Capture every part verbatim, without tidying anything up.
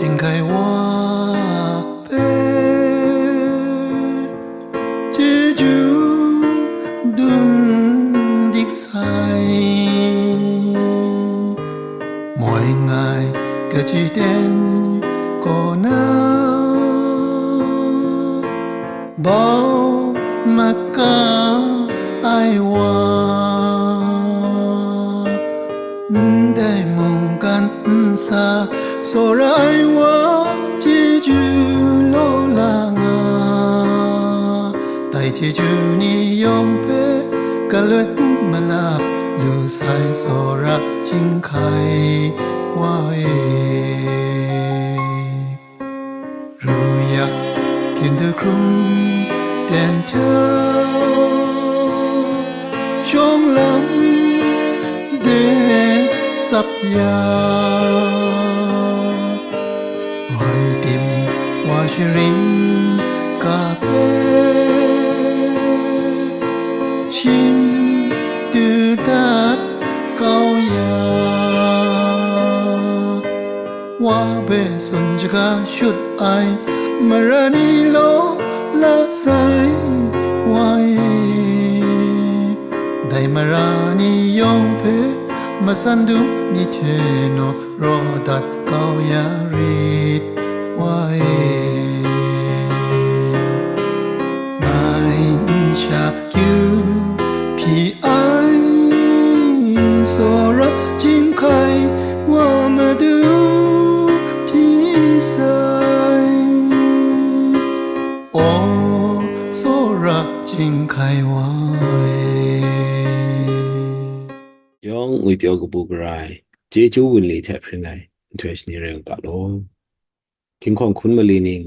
Chyinghkai wa hpe chyeju dum dik sai, moi ngai kaji ten kaw na bau mat ga ai wa, ndai mungkan nsa tsawra ai wa chyeju law la nga, dai chyeju ni yawng hpe galoi malap lu sai tsawra chyinghkai wa e. Ru ya, hkindu hkrum ten hta, shawng lam de sap ya, wai tim wa sharin ga hpe shim du dat kau ya, wa hpe tsun shaga shut ai mara ni law la sai wa e. Dai mara ni yawng hpe matsan dum ni hte naw raw dat kau ya rit wa e. Ngai n sha kyu hpyi ai, tsawra chyinghkai wa madu hpyi sai. O, tsawra chyinghkai wa e. Yawng ngwipyaw kabu gara ai, chyeju wunli hte hpring ai nhtoi shani rai nga ga law. Hkinghkawng hkun mali ning,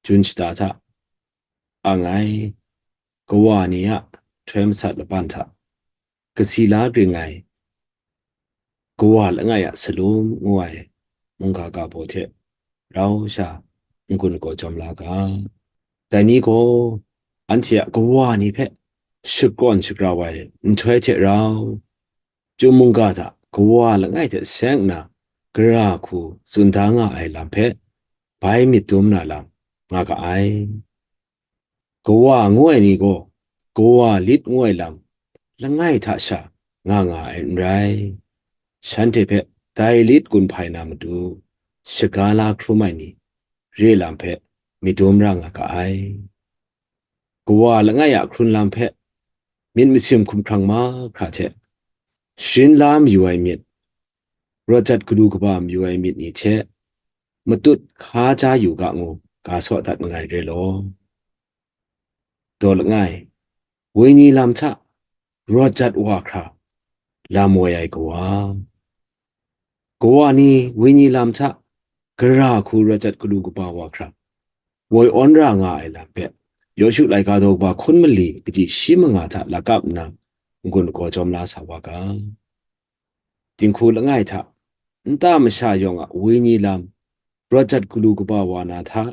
jun shata hta, ang ai, kawa ni a nhtoi masat laban hta, kasi la ring ai, kawa langai a salum ngu ai mungga ga baw hte rau sha n-gun gaw jawm la ga. Dai ni gaw anhte a kawa ni hpe shakawn shagrau ai nhtoi hte rau, chyum mungga hta kawa langai hte seng nna gara hku tsun da nga ai lam hpe bai myit dum na lam nga ga ai. Kawa ngu ai ni gaw, kawa lit ngu ai lam langai hta sha nga nga ai n rai. Shanhte hpe dai lit gun hpai na matu, shaga la hkrum ai ni re lam hpe myit dum ra nga ga ai. Kawa langai a hkrun lam hpe myit masim hkumhkrang mahkra hte, sharin la mayu ai myit, rawt jat galu kaba mayu ai myit ni hte matut hka ja yu ga ngu ga saw dat nngai re law. Daw langai, wenyi lam hta rawt jat wa hkra lam woi ai kawa, kawa ni wenyi lam hta gara hku rawt jat galu kaba wa hkra woi awn ra nga ai lam hpe, Yawshu laika daw kaba hkun mali kaji shi manga hta lakap nna n-gun gaw jawm la sa wa ga. Dinghku langai hta, nta masha yawng a wenyi lam, rawt jat galu kaba wa na hta,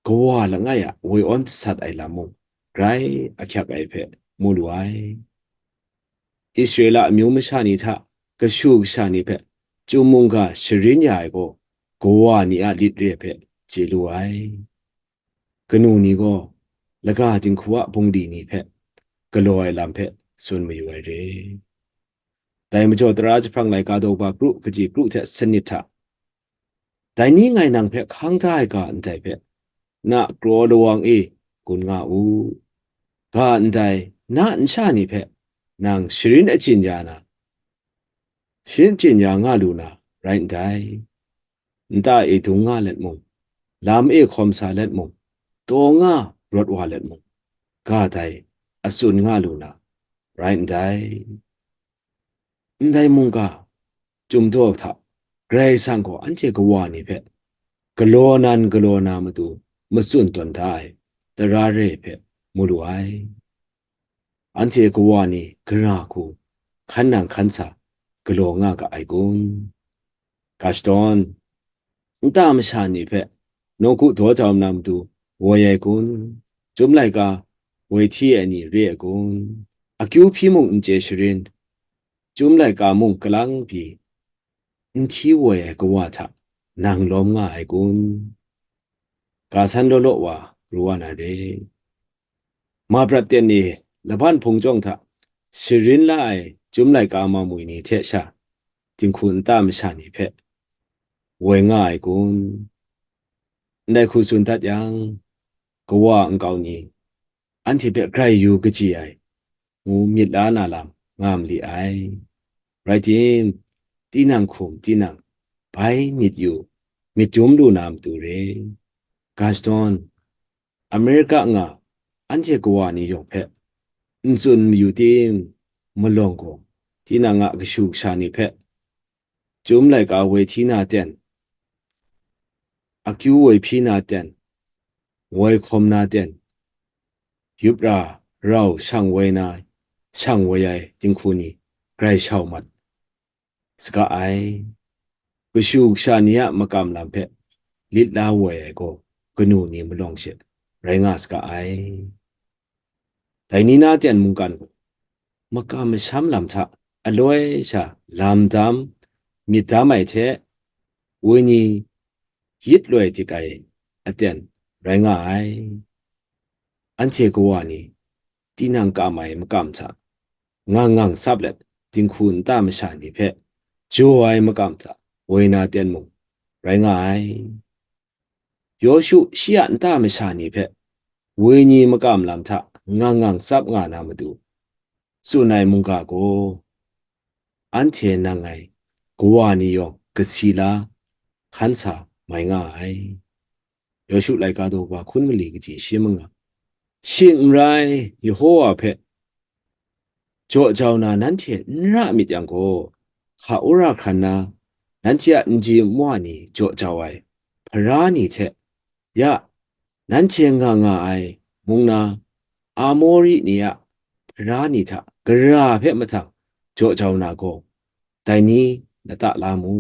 kawa langai a woi awn jasat ai lam mung, grai ahkyak ai hpe mu lu ai. Israela amyu masha ni hta kashu kasha ni hpe chyum mungga sharin ya ai gaw, kawa ni a lit re hpe chye lu ai. Kanu ni gaw laga dinghku a bungli ni hpe galaw ai lam hpe tsun mayu ai re. Dai majaw, tara jahprang laika daw ba kru kaji kru hte sanit hta, dai ni ngai nang hpe hkang da ai ga ndai hpe, na kraw lawang e gun nga u. Ga ndai na nsha ni hpe nang sharin achyin ya na, sharin achyin ya nga lu na rai ndai. Nta e dung nga let mung, lam e hkawm sa let mung, taw nga rawt wa let mung, ga dai atsun nga lu na rai ndai. Ndai mungga, chyum daw hta, Karai Kasang gaw anhte kawa ni hpe galaw nan galaw na matu matsun tawn da ai tara re hpe mu lu ai. Anhte kawa ni gara hku hkan nang hkan sa galaw nga ga ai kun? Ga shadawn, nta masha ni hpe nawku daw jau na matu woi ai kun? Chyum laika woi hti ai ni re ai kun? Akyu hpyi mung n chye sharin, chyum laika mung kalang pyi, n hti woi ai kawa hta nang lawm nga ai kun? Ga san law law wa pru wa na re. Ma prat ten ni laban hpung chyawng hta sharin la ai Chyum laika mamwi ni hte sha dinghku nta masha ni hpe woi nga ai kun? Ndai hku tsun dat yang, kawa nkau ni anhte hpe grai yu kaji ai, ngu myit la na lam nga mali ai. Rai tim, tinang hkum tinang bai myit yu, myit dum lu na matu re. Gaston, Amerika nga anhte kawa ni yawng hpe n tsun mayu tim, malawng gaw tinang a kashu kasha ni hpe Chyum laika woi hti na ten, akyu woi hpyi na ten, woi hkawm na ten, yup ra rau shang woi na, shang woi ai dinghku ni grai shau mat saga ai. Kashu kasha ni a makam lam hpe lit la woi ai gaw kanu ni malawng she rai nga saga ai. Dai ni na ten mungkan gaw makam masham lam hta aloi sha lam dam, myit dam ai hte, wenyi yit loi dik ai aten rai nga ai. Anhte kawa ni tinang kam ai makam hta ngang ngang tsap let dinghku nta masha ni hpe jaw ai makam hta woi na ten mung rai nga ai. Yawshu shi a nta masha ni hpe wenyi makam lam hta ngang ngang tsap nga na matu tsun ai mungga gaw, anhte nang ngai kawa ni yawng kasi la hkan sa mai nga ai. Yawshu laika daw kaba hkun mali kaji shi manga. Shing n rai, Yehowa hpe jaw jau na nanhte n ra myit yang gaw, hka wora hkran na, nanhte a nji nwa ni jaw jau ai hpara ni hte, ya, nanhte nga nga ai mung na Amori ni a hpara ni hta gara hpe mahtang jaw jau na gaw, dai ni lata la mu.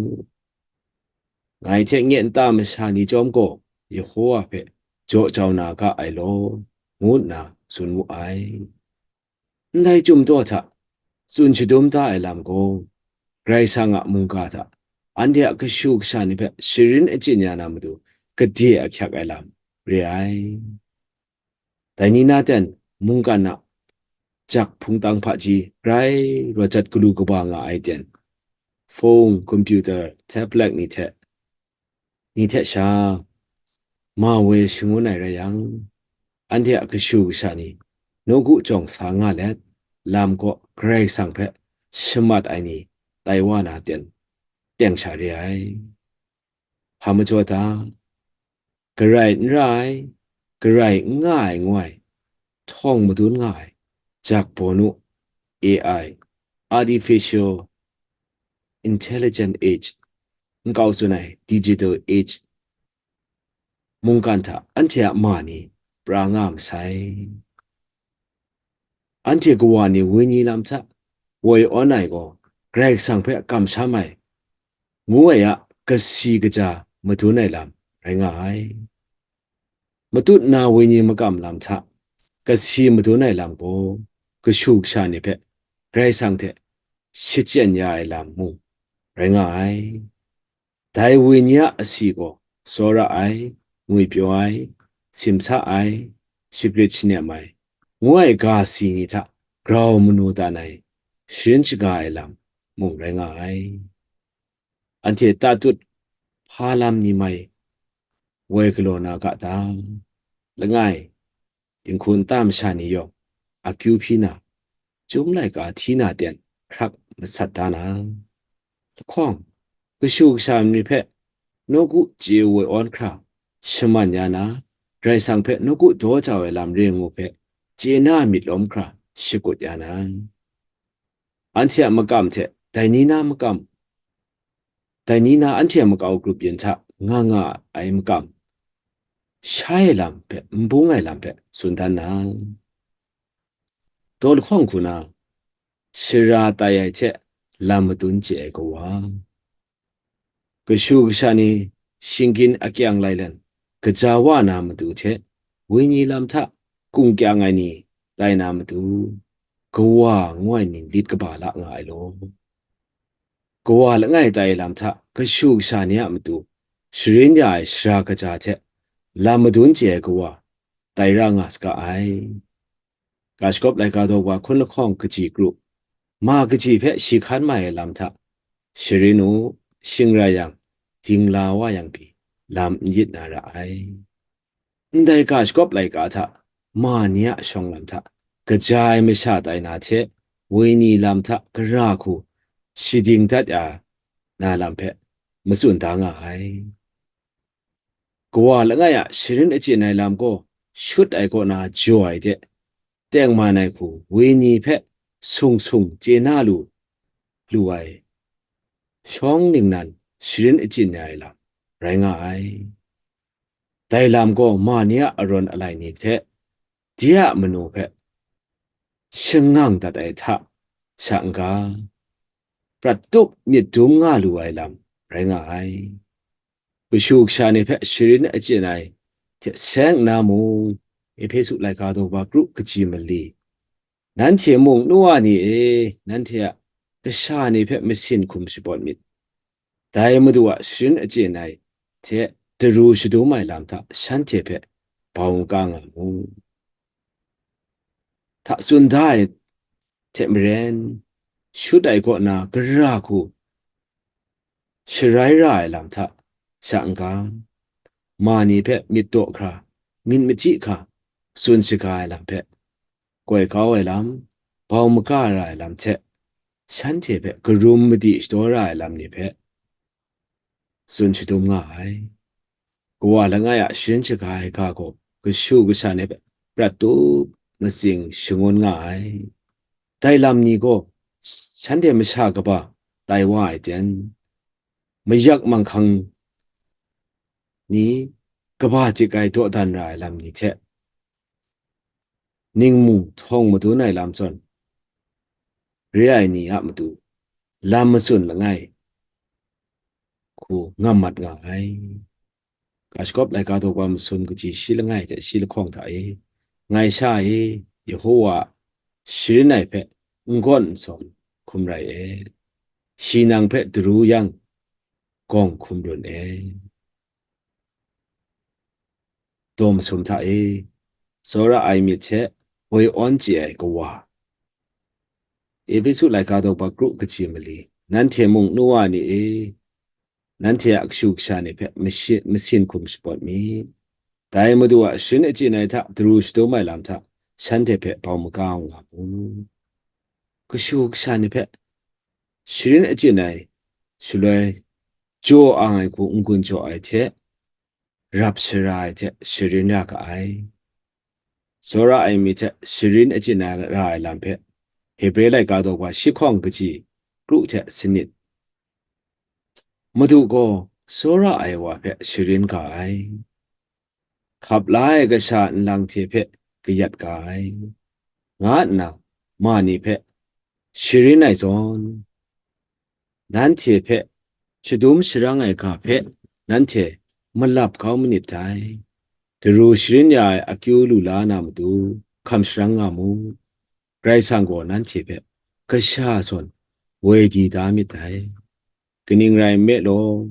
Ngai hte nye nta masha ni chyawm gaw Yehowa hpe jaw jau na ga ai law, ngu nna tsun wu ai. Ndai Chyum daw hta tsun shadum da ai lam gaw, Karai Kasang a mungga hta anhte a kashu kasha ni hpe sharin achyin ya na matu gade ahkyak ai lam re ai. Dai ni na ten mungkan a jak hpungtang hpaji grai rawt jat galu kaba nga ai ten, phone, computer, tablet ni hte, ni hte sha ma woi shangun ai rai yang, anhte a kashu kasha ni nawku jawng sa nga let, lam kaw Karai Kasang hpe shamat ai ni tai wa na ten teng sha re ai. Hpa majaw ta, garai n ra ai, garai n nga ai ngu ai, htawng madun nga ai, jak baw nu, A I, Artificial Intelligent Age, nkau tsun ai Digital Age, mungkan hta anhte a ma ni pra nga masai. Anhte kawa ni wenyi lam hta woi awn ai gaw, Karai Kasang hpe kamsham ai, ngu ai a kasi kaja madun ai lam rai nga ai. Matut na wenyi makam lam hta kasi madun ai lam gaw, kashu kasha ni hpe Karai Kasang hte shachyen ya ai lam mung rai nga ai. Dai wenyi a asi gaw, tsawra ai, ngwipyaw ai, simsa ai, shagrit shanem ai, ngu ai ga si ni hta grau manu dan ai, sharin shaga ai lam mung rai nga ai. Anhte tatut hpa lam ni mai woi galaw na ga ta? Langai, dinghku nta masha ni yawng akyu hpyi na, Chyum laika hti na ten hkrak masat da na. Lahkawng, kashu kasha ni hpe nawku chye woi awn hkra shaman ya na, Karai Kasang hpe nawku daw jau ai lam re ngu hpe chye na myit lawm hkra shakut ya na. Anhte a makam hte dai ni na makam, dai ni na anhte a makau grup yin hta nga nga ai makam, shai ai lam hpe, n bung ai lam hpe tsun dan na. Daw lahkawng hku na, shara tai ai hte lam madun chye ai kawa, kashu kasha ni shinggyim akyang lailen kaja wa na matu hte, wenyi lam hta kungkyang ai ni tai na matu, kawa ngu ai ni lit kaba la nga ai law. Kawa langai tai lam hta kashu kasha ni a matu sharin ya ai shara kaja hte lam madun chye ai kawa tai ra nga saga ai. Ga shagawp laika daw wa hkun lahkawng kaji kru, ma kaji hpe shi hkan mai ai lam hta sharin u, shing rai yang, dingla wa yang pyi, lam n yit na ra ai. Ndai ga shagawp laika hta ma ni a shawng lam hta kaja ai masha tai na hte, wenyi lam hta gara hku shading dat ya na lam hpe matsun da nga ai. Kawa langai a sharin achyin ai lam gaw shut ai kaw na jaw ai de, tengman ai hku wenyi hpe sung sung chye na lu, lu ai shawng ningnan sharin achyin ai lam rai nga ai. Dai lam gaw ma ni a arawn alai ni hte de a manu hpe shangang dat ai hta sha n-ga, prat tup myit dum nga lu ai lam rai nga ai. Kashu kasha ni hpe sharin achyin ai hte seng nna mung, Ehpesu laika daw wa kru kaji mali, nanhte mung nu wa ni e, nanhte a kasha ni hpe masin hkum shapawt myit. Dai Madu a sharin achyin ai hte daru shadum ai lam hta shanhte hpe bau n ka nga mu. Hta tsun da ai hte maren, shut ai kaw na gara hku sharai ra ai lam hta sha n-ga, ma ni hpe myit daw hkra, myit machyi hkra, tsun shaga ai lam hpe, koi kau ai lam, bau maga ra ai lam hte, shanhte hpe karum madi shadaw ra ai lam ni hpe tsun shadum nga ai. Kawa langai a sharin shaga ai ga gaw kashu kasha ni hpe prat tup matsing shangun nga ai. Dai lam ni gaw shanhte masha kaba tai wa ai ten, mayak manghkang ni, kaba htik ai dawdan ra ai lam ni hte, ningmu htawng madun ai lam zawn re ai ni a matu lam matsun langai hku ngam mat nga ai. Ga shagawp laika daw wa masum kaji shi langai hte shi lahkawng hta e, ngai sha e, Yehowa a sharin ai hpe n gawn n sawn hkum rai e, shi nang hpe daru yang gawng hkum run e. Daw masum hta e, tsawra ai myit hte woi awn chye ai kawa. Ehpesu laika daw wa kru kaji mali, nanhte mung nu wa ni e, nanhte a kashu kasha ni hpe mashi-, masin hkum shapawt myit. Dai Madu a sharin achyin ai hta daru shadum ai lam hta shanhte hpe bau maga nga mu. Kashu kasha ni hpe sharin achyin ai shaloi jaw ang ai hku n-gun jaw ai hte, rap sara ai hte sharin ra ga ai. Tsawra ai myit hte sharin achyin ai ra ai lam hpe, Hebre laika daw wa shi hkawng kaji kru hte sanit. Madu gaw tsawra ai wa hpe sharin ga ai. Hkap la ai kasha nlang hte hpe kayat ga ai, nga nna ma ni hpe sharin ai zawn, nanhte hpe shadum sharang ai ga hpe nanhte malap kau manit dai. Daru sharin ya ai akyu lu la na matu hkam sharang nga mu. Karai Kasang gaw nanhte hpe kasha zawn woi di da myit dai. Kaning rai nme law,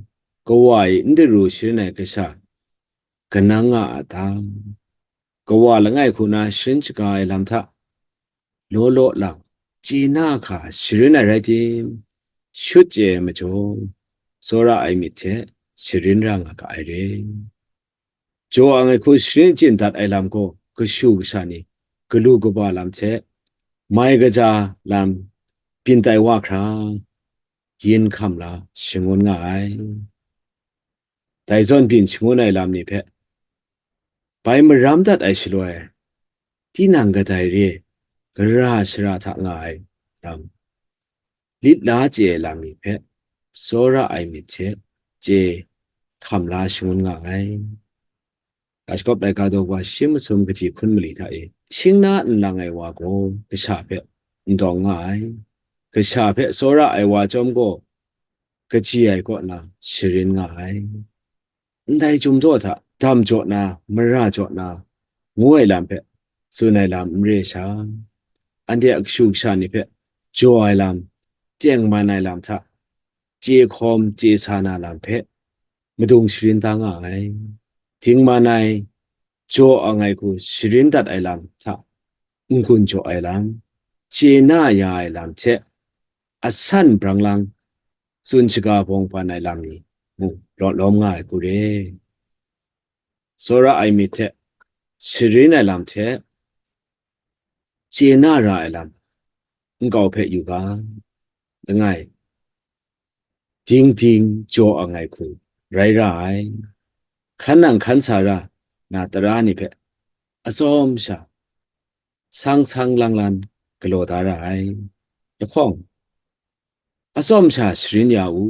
kawa e n daru sharin ai kasha kanang nga a ta? Kawa langai hku na sharin shaga ai lam hta law law lang chye na hka sharin ai rai tim, shut chye ai majaw, tsawra ai myit hte sharin ra nga ga ai re. Jaw ang ai hku sharin chyin dat ai lam gaw kashu kasha ni galu kaba lam hte mai kaja lam byin tai wa hkra, yin hkam la shangun nga ai. Dai zawn byin shangun ai lam ni hpe bai maram dat ai shaloi, tinang kadai re, gara shara hta nga ai lam, lit la chye ai lam ni hpe tsawra ai myit hte chye hkam la shangun nga ai. Ga shagawp laika daw wa shi masum kaji hkun mali hta e, shing na nlang ai wa gaw kasha hpe n dawng nga ai. Kasha hpe tsawra ai wa chyawm gaw, kaji ai kaw na sharin nga ai. Ndai chyum daw hta dam jaw na, mara jaw na, ngu ai lam hpe tsun ai lam n re sha, anhte a kashu kasha ni hpe jaw ai lam, tengman ai lam hta chye hkawm chye sa na lam hpe madung sharin da nga ai. Dingman ai, jaw ang ai hku sharin dat ai lam hta n-gun jaw ai lam, chye na ya ai lam hte asan brang lang tsun shaga bawng ban ai lam ni mung lawt lawm nga ai hku re. Tsawra ai myit hte sharin ai lam hte chye na ra ai lam nkau hpe yu ga, langai, ding ding jaw ang ai hku rai ra ai. Hkan nang hkan sa ra na tara ni hpe atsawm sha, sang sang lang lan galaw da ra ai. Lahkawng, atsawm sha sharin ya u,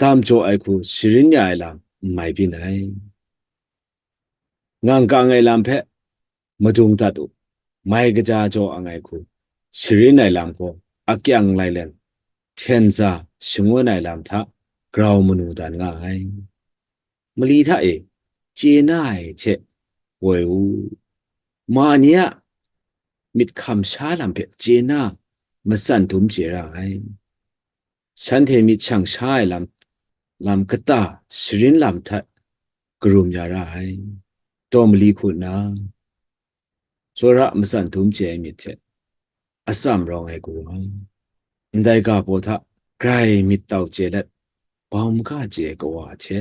dam jaw ai hku sharin ya ai lam n mai byin ai. Ngang kang ai lam hpe madung dat u, mai kaja jaw ang ai hku sharin ai lam gaw akyang lailen hten za shangun ai lam hta grau manu dan nga ai. Mali hta e chye na ai hte woi u, ma ni a myit hkam sha lam hpe chye na matsan dum chye ra ai. Shanhte myit shang sha ai lam, lam kata sharin lam hta karum ya ra ai. Taw mali hku nna, tsawra matsan dum chye ai myit hte atsam rawng ai kawa, ndai ga baw hta grai myit tau chye let, bau maga chye ai kawa hte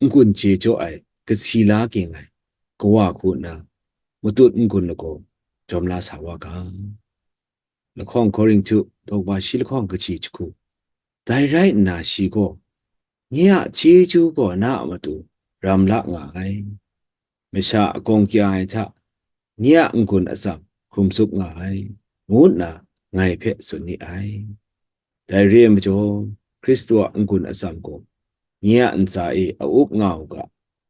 n-gun chye jaw ai kasi la ging ai kawa hku nna matut n-gun lagaw jawm la sa wa ga. Lahkawng Korinhtu daw kaba shi lahkawng kaji jahku. Dai rai nna shi gaw, nye a chyeju gaw na a matu ram la nga ai. Masha a gawng kya ai hta, nye a n-gun atsam hkrum tsup nga ai, ngu nna ngai hpe tsun ni ai. Dai re ai majaw, Hkristu a n-gun atsam gaw nye a ntsa e a up nga u ga,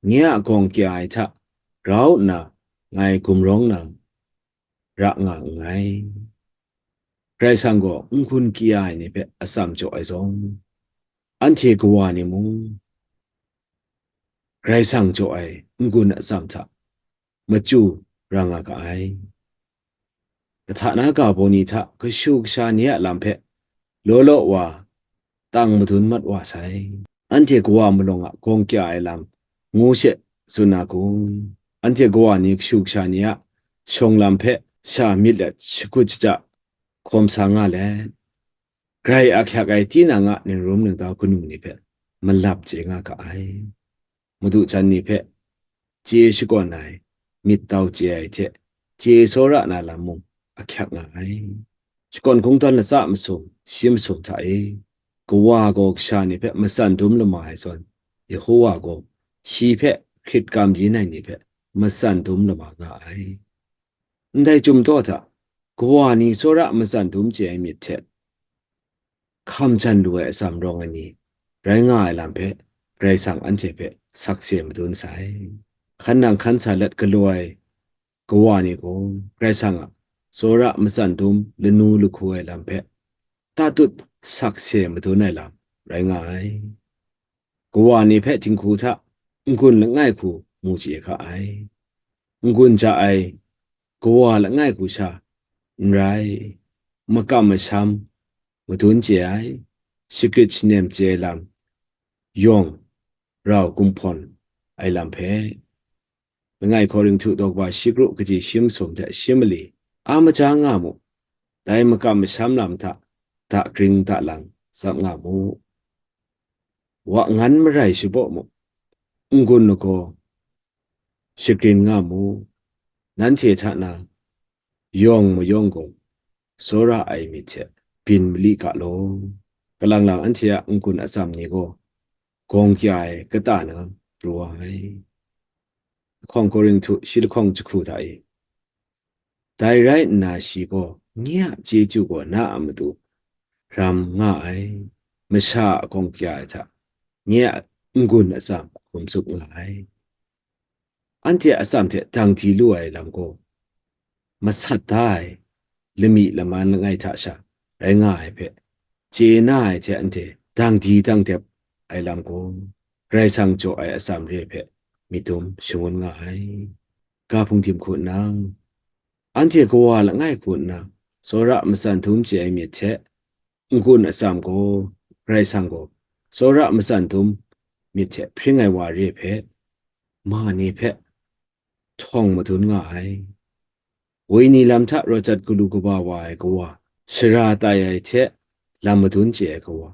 nye a gawng kya ai hta grau nna ngai gumrawng na ra nga nngai. Karai Kasang gaw n-gun kya ai ni hpe atsam jaw ai zawn, anhte kawa ni mung Karai Kasang jaw ai n-gun atsam hta machyu ra nga ga ai. Kahtana ga baw ni hta kashu kasha ni a lam hpe law law wa tang madun mat wa sai. Anhte kawa malawng a gawng kya ai lam ngu she tsun na kun? Anhte kawa ni kashu kasha ni a shawng lam hpe sha myit let shakut shaja hkawm sa nga let, grai ahkyak ai tinang a ningrum ningtau kanu ni hpe malap chye nga ga ai. Madu jan ni hpe chye shakawn ai, myit tau chye ai hte chye tsawra na lam mung ahkyak nga ai. Shakawn Kungdawn latsa masum, shi masum hta e, kawa gaw kasha ni hpe matsan dum lama ai zawn, Yehowa gaw shi hpe hkrit kam yin ai ni hpe matsan dum lama nga ai. Ndai chyum taw hta, kawa ni tsawra matsan dum chye ai myit hte hkam jan lu ai atsam rawng ai ni rai nga ai lam hpe Karai Kasang anhte hpe sakse madun sai. Hkan nang hkan sa let galaw ai kawa ni gaw Karai Kasang a tsawra matsan dum lanu lahku ai lam hpe tatut sakse madun ai lam rai nga ai. Kawa ni hpe dinghku hta n-gun langai hku mu chye ga ai. N-gun ja ai kawa langai hku sha n rai, makam masham madun chye ai, shagrit shanem chye ai lam, yawng rau gumhpawn ai lam hpe, langai Korinhtu daw kaba shi kru kaji shi masum hte shi mali a maja nga mu, dai makam masham lam hta da gring da lang tsap nga mu. Wa ngan marai shabaw mu, n-gun lagaw shagrin nga mu, nanhte hta na yawng mayawng gaw tsawra ai myit hte byin mali ga law, kalang lang anhte a n-gun atsam ni gaw gawng kya ai kata na pru wa ai. Lahkawng Korinhtu shi lahkawng jahku hta e, dai rai nna shi gaw nye a chyeju gaw na a matu ram nga ai, masha a gawng kya ai hta nye a n-gun atsam hkum tsup nga ai. Anhte a atsam hte dang di lu ai lam gaw, masat da ai lami laman langai hta sha rai nga ai hpe, chye na ai hte anhte dang di dang dep ai lam gaw, Karai Kasang jaw ai atsam re hpe myit dum shangun nga ai. Ga hpung tim hku nna, anhte kawa langai hku nna tsawra matsan dum chye ai myit hte, n-gun atsam gaw Karai Kasang gaw Tsawra matsan dum myit hte hpring ai wa re hpe, ma ni hpe htawng madun nga ai. Wenyi lam hta rawt jat galu kaba wa ai kawa, shara tai ai hte lam madun chye ai kawa,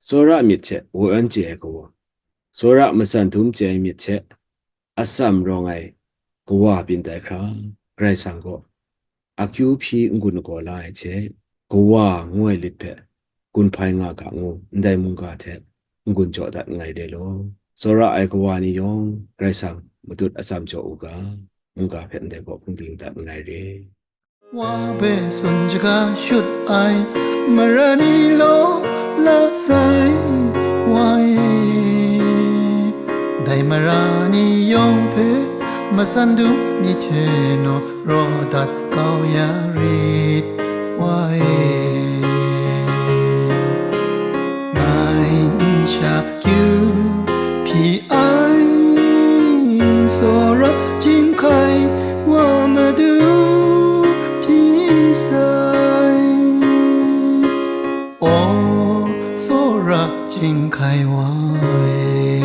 tsawra myit hte wo-awn chye ai kawa, tsawra matsan dum chye ai myit hte atsam rawng ai kawa byin tai hkra, Karai Kasang gaw akyu hpyi n-gun lagaw la ai hte, kawa ngu ai lit hpe gun hpai nga ga ngu, ndai mungga hte n-gun jaw dat nngai re law. Tsawra ai kawa ni yawng Karai Kasang matut atsam jaw u ga, mungga hpe ndai gaw hpungdi madat nngai re. Wa hpe tsun shaga shut ai mara ni law la sai wa e. Dai mara ni yawng hpe matsan dum ni hte naw raw dat kau ya rit wa e. Ngai n sha kyu hpyi ai, tsawra chyinghkai wa madu hpyi sai. O, tsawra chyinghkai wa e.